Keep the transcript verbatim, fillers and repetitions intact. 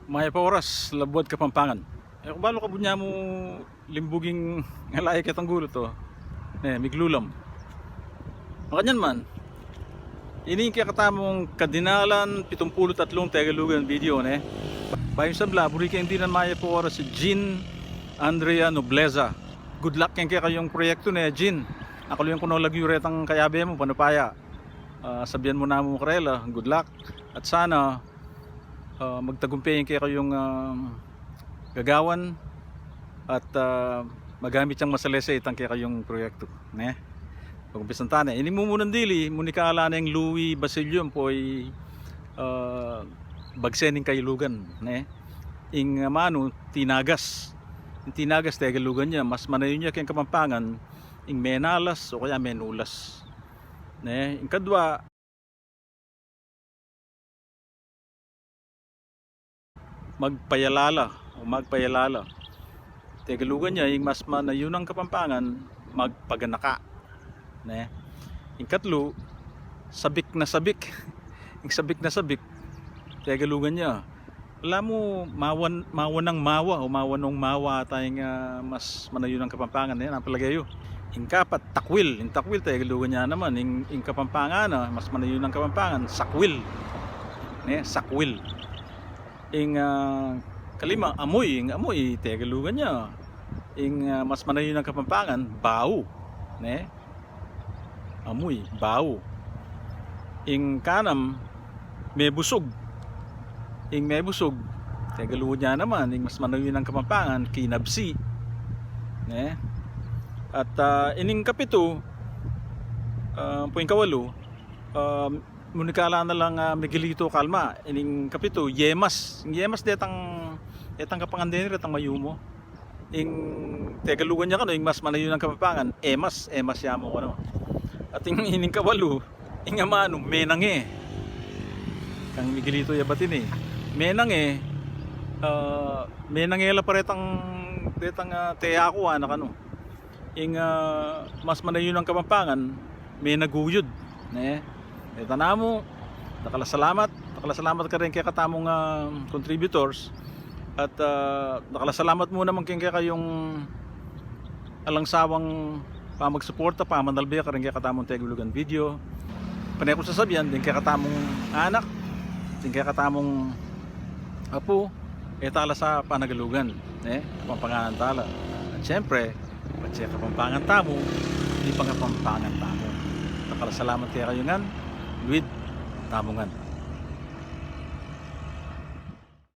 Mayap a oras, Labuad Kapampangan. E ku balu kabud nya mu limbuging ala ya ketang gulut o. Ne, miglulam. Makanyan man, ini ing kekatamung kadinalan pitumpulu't atlung Tegalugan video, ne. Bayu ing sabla, buri keng dinan mayap a oras i Jean Andrea Nobleza. Good luck keng kekayung proyektu, ne, Jean. Akaluyan ku no lagyu retang kayabe mu, panupaya. Ah, sabian mu namu karela, good luck. At sana, ah, magtagumpe ing kekayung, ah, gagawan at, ah, magamit yang masalese itang kekayung proyektu, ne? Pag-umpisan ta ne. Ining mumunang dili, munikala neng Louis Basilio, ampo i, ah, bagse ning Kailugan, ne? Ing, ah, amanu, tinagas. Ing tinagas, Tegalugan ya, mas manayun ya keng Kapampangan ing menalas o kaya menulas. Ne, ing kadwa, magpayalala o magpayalala. Tegalugan ya, ing mas manayun a Kapampangan, magpaganaka. Ne? Ing katlu, sabik na sabik. Ing sabik na sabik, Tegalugan ya, ala mu, mawan, mawanang mawa o mawanong mawa ata ing, ah, mas manayun a Kapampangan, ne, nang palage yu. Ing kapat, takwil. Ing takwil, Tegalugan ya naman. Ing, ing Kapampangan, ah, mas manayun a Kapampangan, sakwil. Ne, sakwil. Ing, ah, kalima, amuy. Ing amuy, Tegalugan ya. Ing, ah, mas manayun a Kapampangan, bau. Ne? Amuy, bau. Ing kanam, mebusug. Ing mebusug, Tegalugan ya naman, ing mas manayun a Kapampangan, kinabsi. Ne? At, ah, ining kapitu, ah, ampo ing kawalu, ah, munikala na lang, ah, Miguelito Calma, ining kapitu, yemas. Ing yemas detang, detang Kapampangan deni, detang mayumu. Ing Tegalugan ya kanu, ing mas manayun a Kapampangan, emas, emas ya mu kanu. At ing, ining kawalu, ing amanu, menange. Kang Miguelito ya batin e. Menange, ah, menange la pa retang, retang, ah, teya ku, ana kanu. Ing, ah, mas manayun a Kapampangan, menaguyud, ne? Ita namu, dakal a salamat, dakal a salamat karing kekatamung, ah, contributors, at, ah, dakal a salamat mu naman keng kekayung alang sawang pamagsuporta, pamanalbe karing kekatamung Tegalugan video. Pane ku sasabian, ding kekatamung anak, ding kekatamung apu, e tala sa panagalugan, ne? Kapampanganan tala. At siyempre, patse Kapampangan tamu, ipangapampangan tamu. Dakal a salamat kekayu ngan, luid tamu ngan.